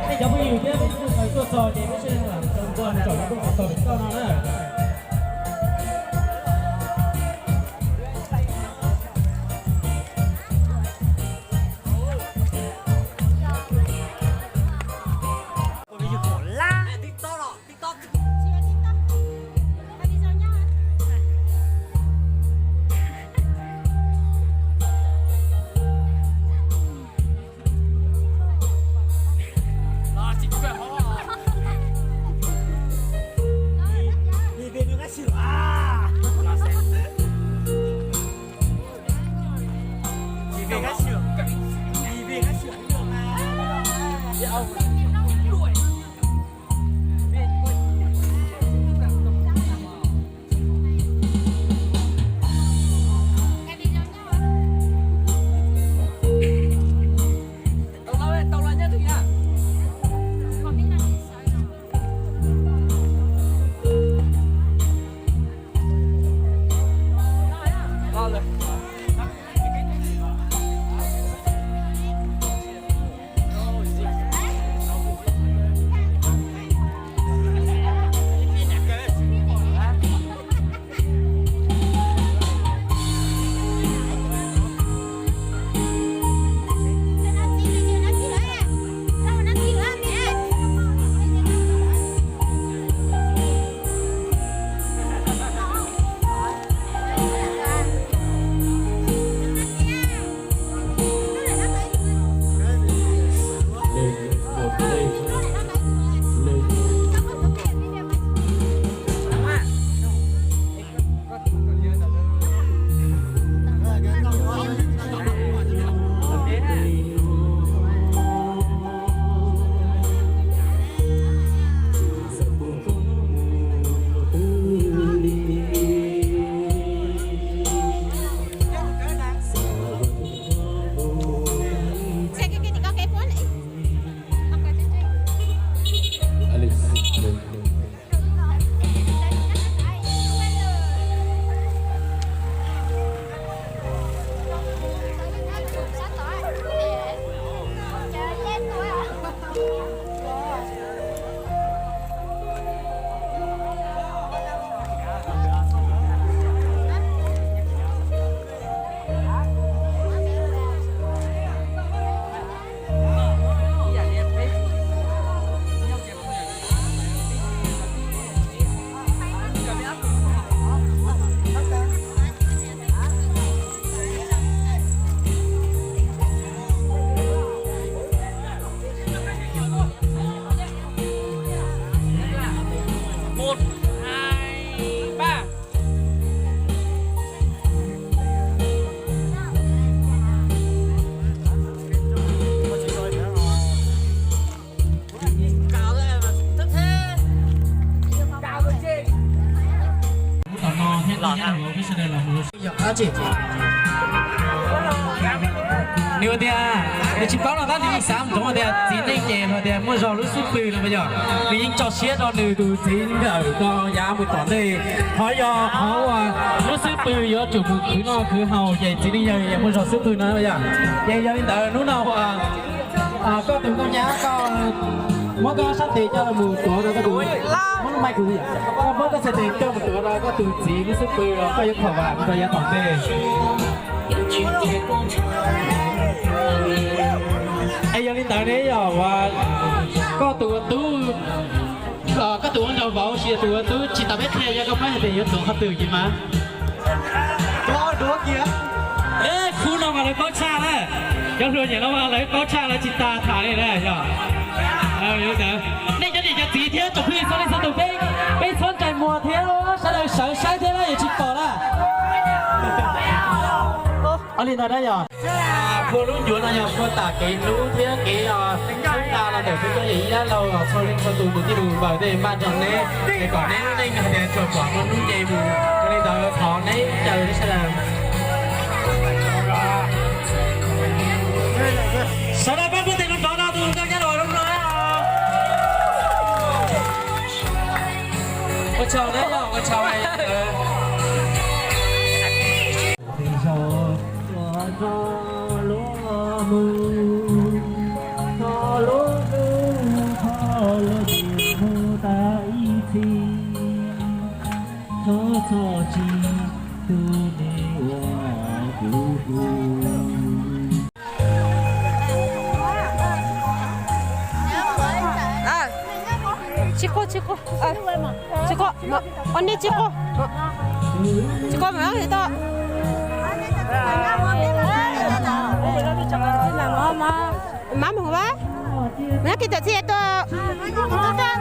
Nej cov phooj ywg thiab tus txawj tuaj txog ces peb sawv daws los tau npua mus zaum rau lub hauv paus tim toj no na. Một, hai, ba. Nws ua tias nws tsis paub no tab nws xav ntsoov tias txiv neej ces hais tias muaj zog lub xub pwg no yog nws yeej tso siab rau nws tus txiv ntawm ko yav mus tom ntej. Qhov yog qhov uas lub xub pwg yuav tsum mus khwv noj khwv haus ces txiv neej yawg yeej muaj zog xub pwg no yog. Ces yog li ntawd hnub no uas koj tus nkauj nyab koj muab koj sab tes coj los mus tuav rau koj tus, muab lub mai kuv, koj muab koj sab tes coj mus tuav rau koj tus txiv lub xub pwg los koj yuav thov vam rau yav tom ntej. Es yog li ntawd ne yog uas koj tus ua tub, koj tus ua nraug vauv, tus ua tub tsis tau peb qhia, yog koj paub hais tias yuav tuav qhov twg ces mas. Khub no mas lawv paub tshaj na, cov hluas nyiam no mas lawv paub tshaj, lawv tsis tas tham li na yog. Nej cov niam cov txiv thiab tsoom phooj ywg txhua leej txhua tus, peb, peb txhob ntsais muag thiab sawv daws sawv saib thiab na, yuav tsis pom na. Ua li ntawd na yog. Phua lub ncuav no yog phua tam kev hlub thiab kev sib nqa los ntawm peb cov yawm yij dab laug los txhua leej txhua tus tus tij tus npawg tej npaj nrog neb es kom neb lub neej hais tias tsuas pom muaj hnub nce mus. Yog li ntawd thov neb caw neb sawv daws, sawv daws pab pub tes rau nrov no tus nkauj nyab los zoo no. Chào đấy, chào, chào này. Thov txog lub mus, txog lub hnub, txog lub hnub tas ib txhis, txhob txhob tsis tu me ua kuv hu. Tsis quaj, tsis quaj, tsis quaj, ua nej tsis quaj, tsis quaj mas tau. Mab mus mas, mas kiv tawm txij tuaj.